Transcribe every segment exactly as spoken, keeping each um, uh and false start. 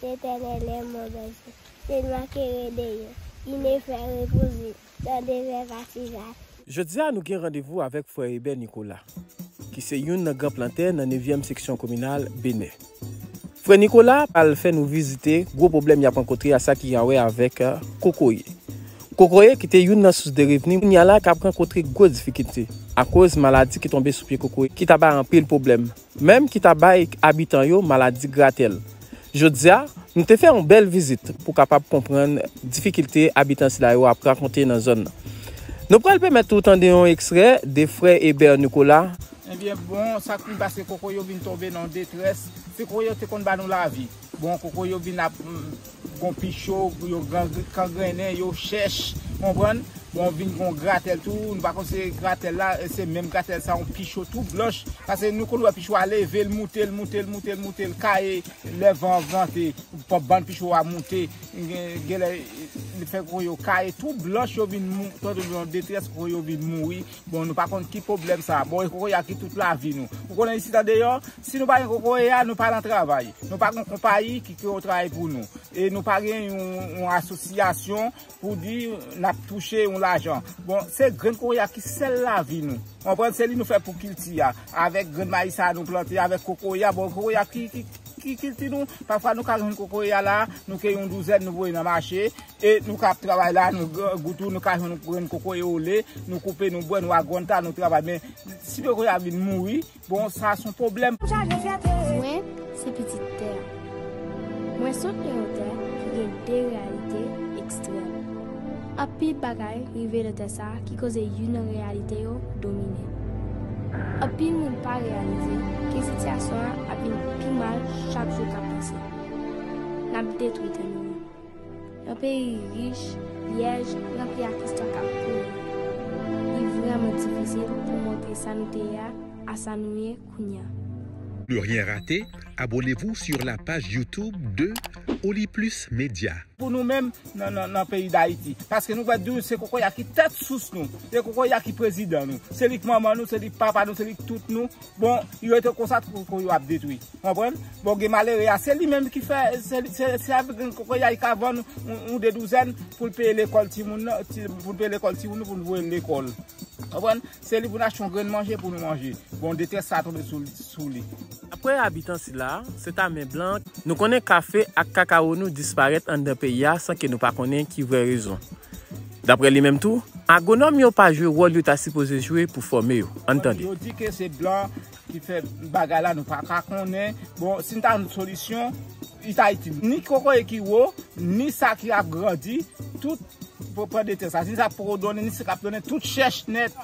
L'Éternel est mon berger, je ne manquerai de rien. Il me fait reposer dans de verts pâturages. Jodi a, nou gen randevou avèk frè Eber Nicolas, ki se youn nan gran plantè nan nevyèm seksyon kominal Benè. Frè Nicolas pral fè nou vizite gwo pwoblèm y ap rankontre a sa ki gen a wè avèk, eh, kokoye. Kokoye ki te youn nan sous de revni, kounye a la k ap rankontre gwo difikilte akoz maladi ki tonbe sou pye kokoye ki ta bay anpil pwoblèm, menm ki ta bay abitan yo maladi gratèl. Jodi a, nou te fè yon bèl vizit pou kapab konprann difikilte abitan sila yo ap rankontre nan zòn nan. Nou pral pèmèt ou tande yon ekstrè de frè Eber Nicolas. Ebyen, bon, sa k vin pase, kokoye yo vin tonbe nan detrès. Se kokoye yo te konn ba nou lavi. Bon, kokoye yo vin ap, mm, gon picho, yo gran-, kangrennen, yo chèch, konprann? Bon, vin gon gratèl tou, nou pa konn se gratèl la, se menm gratèl sa, yon picho tou blanch. Paske nou konn wè picho a leve, l moute, l moute, l moute, l moute, l kaye, lè van an vante, pòp bann picho a moute, gen, genlè, li fè kokoye yo kaye tou blanch, yo vin mou-, tonbe nan detrès, kokoye yo vin mouri. Bon, nou pa konn ki pwoblèm sa. Bon, e kokoye a ki tout lavi nou. Ou konnen isit andeyò, si nou pa gen kokoye a, nou pa nan travay. Nou pa gen konpayi ki kreye yon travay pou nou. E nou pa gen yon, yon asosyasyon pou di n ap touche yon lajan. Bon, se grenn kokoye a ki sèl lavi nou. Konprann, se li nou fè pou kilti a. Avèk grenn mayi sa a nou plante, avèk kokoye a, bon, kokoye a ki, ki, ki kilti nou. Pafwa nou ka jwenn kokoye a la, nou ke yon douzèn, nou voye nan mache. E nou ka ap travay la, nou grangou tou, nou ka jwenn yon grenn kokoye ole, nou koupe, nou bwè, nou agwanta, nou travay. Men si kokoye a vin mouri, bon, sa se yon pwoblèm. Mwen, se pitit tè a. Mwen sot nan yon tè ki gen de reyalite ekstrèm. Anpil bagay rive nan tè sa a ki koze youn nan reyalite yo domine. Anpil moun pa reyalize ke sitiyasyon an ap vin pi mal chak jou k ap pase. N ap detwi tè nou yo. Yon peyi rich, vyèj, ranpli ak istwa k ap pouri. Li vrèman difisil pou montre sa nou te ye a a sa nou ye kounye a. Ne rien rater, abonnez-vous sur la page YouTube de Oli Plus Média. Pou nou menm, nan, nan, nan peyi Dayiti. Paske nou wè di se kokoye a ki tèt sous nou. Se kokoye a ki prezidan nou. Se li k manman nou, se li k papa nou, se li k tout nou. Bon, yo rete konsa, kokoye yo ap detwi. Konprann? Bon, gen malere a, se li menm ki fè, se, se, se avèk grenn kokoye a, li ka vann yon, yon de douzèn pou l peye lekòl timoun nan, ti, pou l peye lekòl timoun nou, pou l voye l lekòl. Konprann? Se li pou n achte yon grenn manje pou nou manje. Bon, detrès sa tonbe sou, sou li. Daprè abitan sila, se ta men blan. Nou konnen kafe ak kakawo nou disparèt anndan peyi a san ke nou pa konnen ki vrè rezon. Daprè li menm tou, agwonòm yo pa jwe wòl yo ta sipoze jwe pou fòme yo. Ann tande. Yo di ke se blan ki fè bagay la, nou pa ka konnen. Bon, si n ta jwenn solisyon, li ta itil. Ni kokoye ki wo, ni sa ki ap grandi, tout pou pran detrès sa. Ni sa poko donnen, ni sa k ap donnen, tout chèch nèt.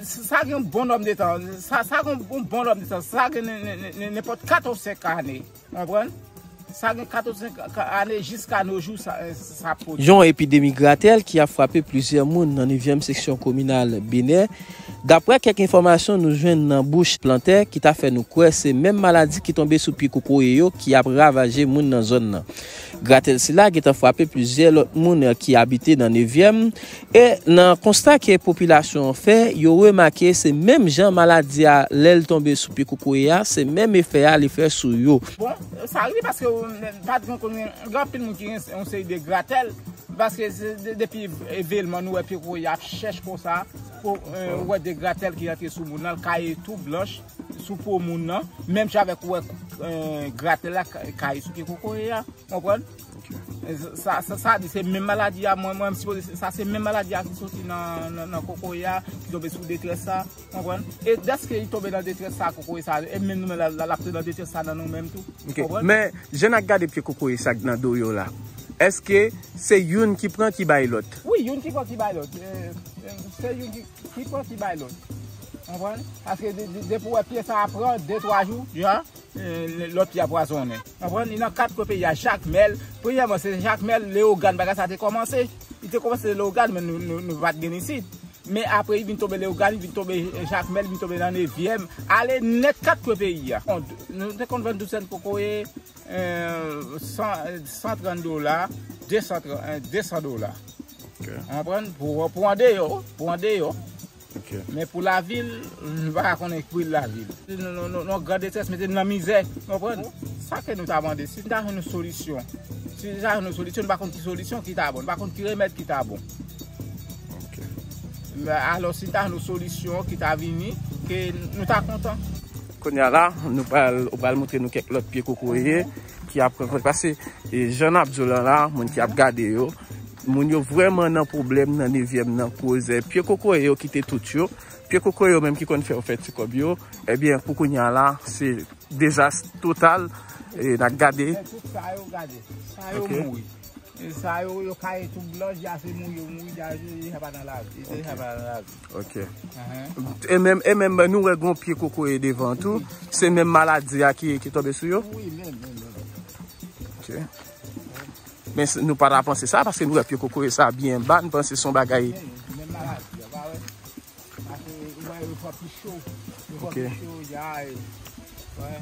Sa gen bon nòm de tan. Sa, sa gen bon, bon nòm de tan. Sa gen nen-, nen-, nen-, nenpòt kat ou senk ane. Konprann? Sa gen kat ou senk ane jiska no jou, sa, sa ap pwodui. Yon epidemi gratèl ki ap frape plizyè moun nan nevyèm seksyon kominal Benè. Daprè kèk enfòmasyon nou jwenn nan bouch plantè ki ta fè nou kwè se menm maladi ki tonbe sou pye kokoye yo ki ap ravaje moun nan zòn nan. Gratèl sila gentan frape plizyè lòt moun ki abite nan nevyèm. E nan konsta ke popilasyon an fè, yo remake se menm jan maladi a, lè l tonbe sou pye kokoye a, se menm efè a li fè sou yo. Bon, sa rive paske, euh, pa t gen konnen, gen anpil moun ki gen yon seri de gratèl, paske se de-, depi evelman nou wè pye kokoye ap chèch konsa, pou, euh, ou wè de gratèl ki rantre sou moun nan, l kaye tou blanch sou po moun nan, menm jan avèk ou wè, euh, gratèl la ka-, kaye sou pye kokoye a. Konprann? Sa, sa, sa di se menm maladi a, mwen, mwen, m sipoze, sa se menm maladi a ki soti nan, nan, nan kokoye a, ki tonbe sou detrès sa, konprann? E dèske li tonbe nan detrès sa, kokoye sa, e menm nou menm la, la, l ap tonbe nan detrès sa nan nou menm tou. Ok. Konprann? Men, jan n ap gade pye kokoye sa k nan do yo la, èske se youn ki pran ki bay lòt? Wi, youn ki pran ki bay lòt. E, e, se youn ki, ki pran ki bay lòt. Konprann? Paske de, de, depi w wè pye sa a pran de, twa jou, jan, eh, lòt pye a pwazonnen. Konprann? Li nan kat kwen peyi a, Jakmèl. Premyèman, se Jakmèl, Leyogàn, bagay sa te kòmanse. Li te kòmanse Leyogàn, men nou, nou, nou pa t gen isit. Men apre, li vin tonbe Leyogàn, li vin tonbe Jakmèl, li vin tonbe nan nevyèm. Ale nèt kat kwen peyi a. Bon, nou te konn vann douzèn kokoye, eh, san, san trant dola, de san, eh, de san dola. Ok. Konprann? Pou, pou andeyò, pou andeyò. Ok. Men pou lavil, m pa ka konnen pri lavil. Nou, nou, nou, nou gran detrès, mete n nan mizè, konprann? Sa ke nou ta mande, si nou ta jwenn yon solisyon, si nou ta jwenn yon solisyon, nou pa konn ki solisyon ki ta bon, nou pa konn ki remèd ki ta bon. Ok. Alò, si nou ta jwenn yon solisyon ki ta vini, ke nou ta kontan. Kounye a la, nou pral, ou pral montre nou kèk lòt pye kokoye ki ap rankontre. Paske, e, jan n ap di w lan la, moun ki ap gade yo, moun yo vrèman nan pwoblèm nan nevyèm nan, koz pye kokoye yo kite tout yo. Pye kokoye yo menm ki konn fè yo fè ti kòb yo, ebyen, pou kounye a la, se dezas total. E n ap gade. Men tout sa yo gade. Sa yo mouri. E sa yo, yo kaye tou blan, di a se mouri yo mouri, di a se deja pa nan lavi. Deja pa nan lavi. Ok. E menm, e menm nou wè gon pye kokoye devan tou. Se menm maladi a ki, ki tonbe sou yo. Wi, menm, menm, menm. Ok. Men nou pa ta panse sa, paske nou wè pye kokoye sa byen ba, nou panse se yon bagay. Menm maladi a, pa wè. Paske ou wè yo fò pi cho. Yo fò Ok. Pi cho, ya, e, wè.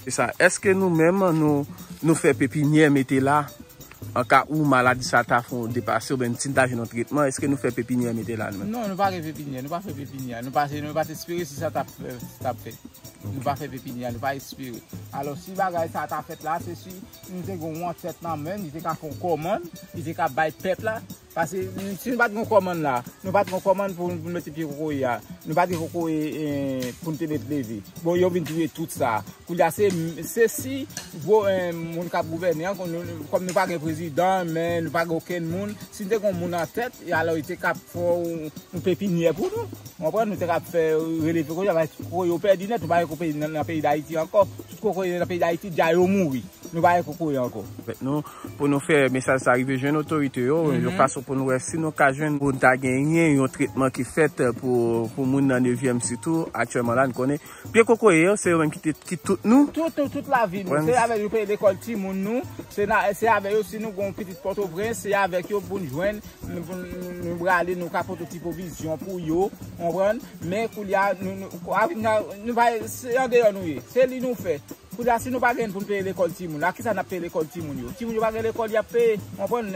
Se sa. Èske nou menm, nou, nou fè pepinyè mete la? An ka ou maladi sa ta fè w depase, oubyen si n ta jwenn yon tretman, èske nou fè pepinyè mete la nou menm? Non, nou pa gen pepinyè, nou pa fè pepinyè. Nou pa, nou pa t espere si sa t ap, t ap fèt. Nou pa fè pepinyè, nou pa espere. Alò, si bagay sa ta fèt la, se si nou te gen yon antèt nan men, li te ka fè yon kòmann, li te ka bay pèp la. Paske si nou pa t gen yon kòmann la, nou pa t gen yon kòmann pou, pou nou mete pye kokoye a. Nou pa t gen kokoye, e, pou nou te met leve. Bon, yo vin touye tout sa. Kounye a se, se si gwo, e, moun k ap gouvène an, kòm nou, kòm nou pa gen prezidan, men nou pa gen okenn moun, si nou te gen yon moun an tèt, e alò li te ka fè yon, yon pepinyè pou nou. Ou konprann? Nou te ka fè rele kokoye, paske kokoye yo pèdi nèt, nou pa gen kokoye nan, nan peyi Dayiti ankò. Tout kokoye nan peyi Dayiti, dja yo mouri. Nou pa gen kokoye ankò. Fèt nou, pou nou fè mesaj sa rive jwenn otorite yo, yon fason pou nou wè si nou ka jwenn pou n ta genyen yon tretman ki fèt pou, pou moun nan nevyèm sitou, aktyèlman la, nou konnen. Pye kokoye yo, se yo menm ki te, ki tout nou. Tout, tout, tout lavi nou. Se avèk yo peye lekòl timoun nou. Se na, se avèk yo si nou gon pitit Pòtoprens, se avèk yo pou n jwenn, nou, pou n, nou prale, nou ka pote ti pwovizyon pou yo, konprann? Men koulye a, nou, nou, nou, nou pa, se andeyò nou ye. Se li nou fè. Koulye a, si nou pa gen pou n peye lekòl timoun, a kisa n ap peye lekòl timoun yo? Timoun yo pa gen lekòl y ap peye, konprann?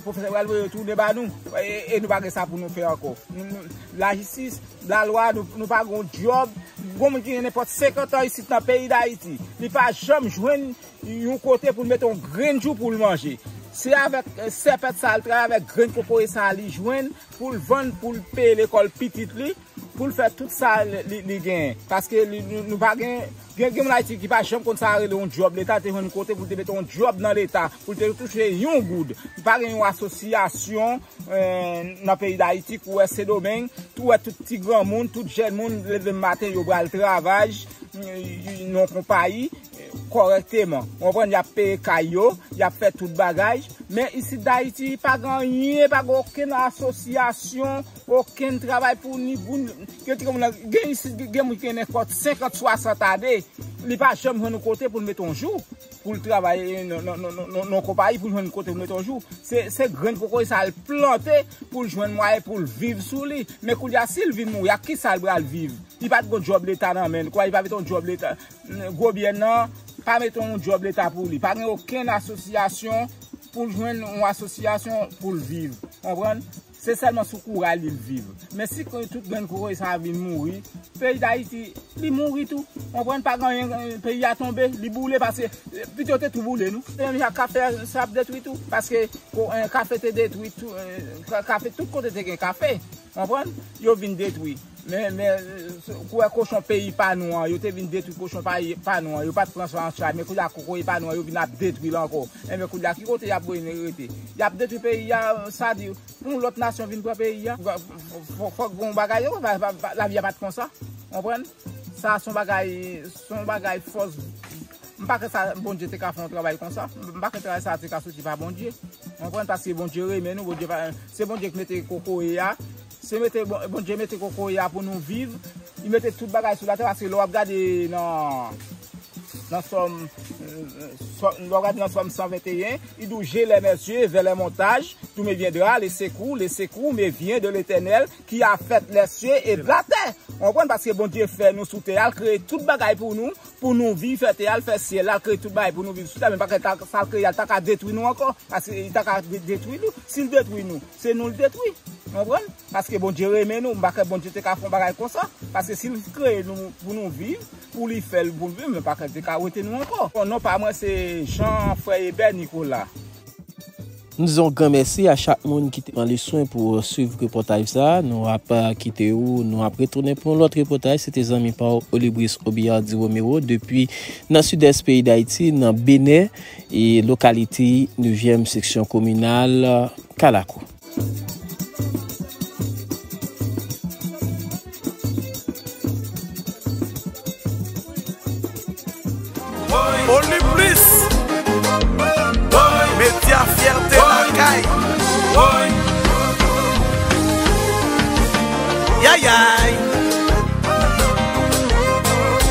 Pwofesè pral voye yo tounen ba nou, e, e nou pa gen sa pou nou fè ankò. Nou, nou, lajistis, lalwa, nou, nou pa gen yon djòb. Gon moun ki gen nenpòt senkant an isit nan peyi Dayiti, li pa janm jwenn yon kote pou l mete yon grenn jou pou l manje. Se avèk, e, sèpèt sa l travay, avèk grenn kokoye sa li jwenn pou l vann, pou l peye lekòl pitit li, pou l fè tout sa li, li, li genyen. Paske li, nou, nou pa gen, gen, gen moun Ayiti ki pa janm konn sa rele yon djòb leta, te jwenn yon kote pou l te mete yon djòb nan leta, pou l te touche yon goud. Li pa gen yon asosyasyon, e, nan peyi Dayiti, kou wè Sendomeng, tou wè tout ti granmoun, tout jèn moun leve maten, yo pral travay, e, nan konpayi, e, kòrèkteman. Ou konprann? Y ap peye kay yo, y ap fè tout bagay. Men isit Dayiti, pa gen anyen, pa gen okenn asosyasyon, okenn travay pou ni, pou ni, gen ti moun, gen isit, gen moun ki gen nenpòt senkant, swasant ane, li pa janm jwenn yon kote pou l mete yon jou, pou l travay, e, nan, nan, nan, nan, nan konpayi, pou l jwenn yon kote pou l mete yon jou. Se, se grenn kokoye sa l plante pou l jwenn mwayen pou l viv sou li. Men koulye a, si l vin mouri, ak kisa l pral viv? Li pa t gon djòb leta nan men l, kwa, li pa mete yon djòb leta. Gwobyèn nan pa mete yon djòb leta pou li. Pa gen okenn asosyasyon pou l jwenn yon asosyasyon pou l viv. Konprann? Se sèlman sou kouray li l viv. Men si tout grenn kokoye sa a vin mouri, peyi Dayiti, li mouri tou. Konprann? Pa gen anyen, peyi a tonbe, li boule, paske, e, pito te tou boule, nou. E menm jan kafe sa ap detwi tou, paske ko-, e, kafe te detwi tou, e, ka-, kafe, tout kote te gen kafe. Konprann? Yo vin detwi. Men, men, e, kou wè kochon peyi pa nou an, yo te vin detwi kochon pa, pa nou an, yo pa t pran sa an chaj, men koulye a kokoye pa nou an, yo vin ap detwi l ankò. Enben koulye a, ki kote y ap voye nou rete? Y ap detwi peyi a, sa di, pou yon lòt nasyon vin pran peyi a? Fò, fò, fòk gon bagay yo, pa, pa, pa, lavi a pa t konsa. Konprann? Sa se yon bagay, se yon bagay fòs. M pa kwè sa Bondye te ka fè yon travay konsa. M pa kwè travay sa te ka soti pa Bondye. Konprann? Paske Bondye renmen nou, Bondye pa, se Bondye ki mete kokoye a. Se mete, Bon-, Bondye mete kokoye a pou nou viv. Li mete tout bagay sou latè, paske lè w ap gade nan, Nan Sòm, euh, Sòm, lè w gade nan Sòm san venteyen, il dit, j'ai les mes yeux vers les montagnes, d'où me viendra le secours, le secours me vient de l'Éternel, qui a fait les cieux et la terre. Ou konprann? Paske Bondye fè nou sou tè a, l kreye tout bagay pou nou, pou nou viv, fè tè a, l fè syèl la, l kreye tout bagay pou nou viv sou tè, men pa sa l kreye a, l ta ka detwi nou ankò, paske li ta ka de-, detwi nou. Si l detwi nou, se nou l detwi. Ou konprann? Paske Bondye renmen nou, m pa kwè Bondye te ka fè yon bagay konsa. Paske si l kreye nou pou nou viv, pou li fè l pou nou viv, men pa kwè l te ka wete nou ankò. Bon, non pa mwen se Jean Frè Eber Nicolas. Nou di yon gran mèsi a chak moun ki te pran le swen pou swiv repòtaj sa. Nou ap, euh, kite ou, nou ap retounen pou yon lòt repòtaj. Se te zanmi pa w Olibris Obiardi Romero depi nan sidès peyi Dayiti, nan Benè, e lokalite nevyèm seksyon kominal Kalakou. Olibris, medya fyète lakay. Yayay,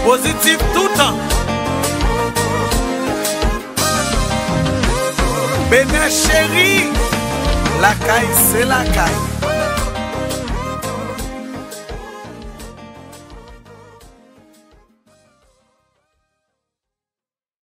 pozitif toutan. Benè cheri, lakay se lakay.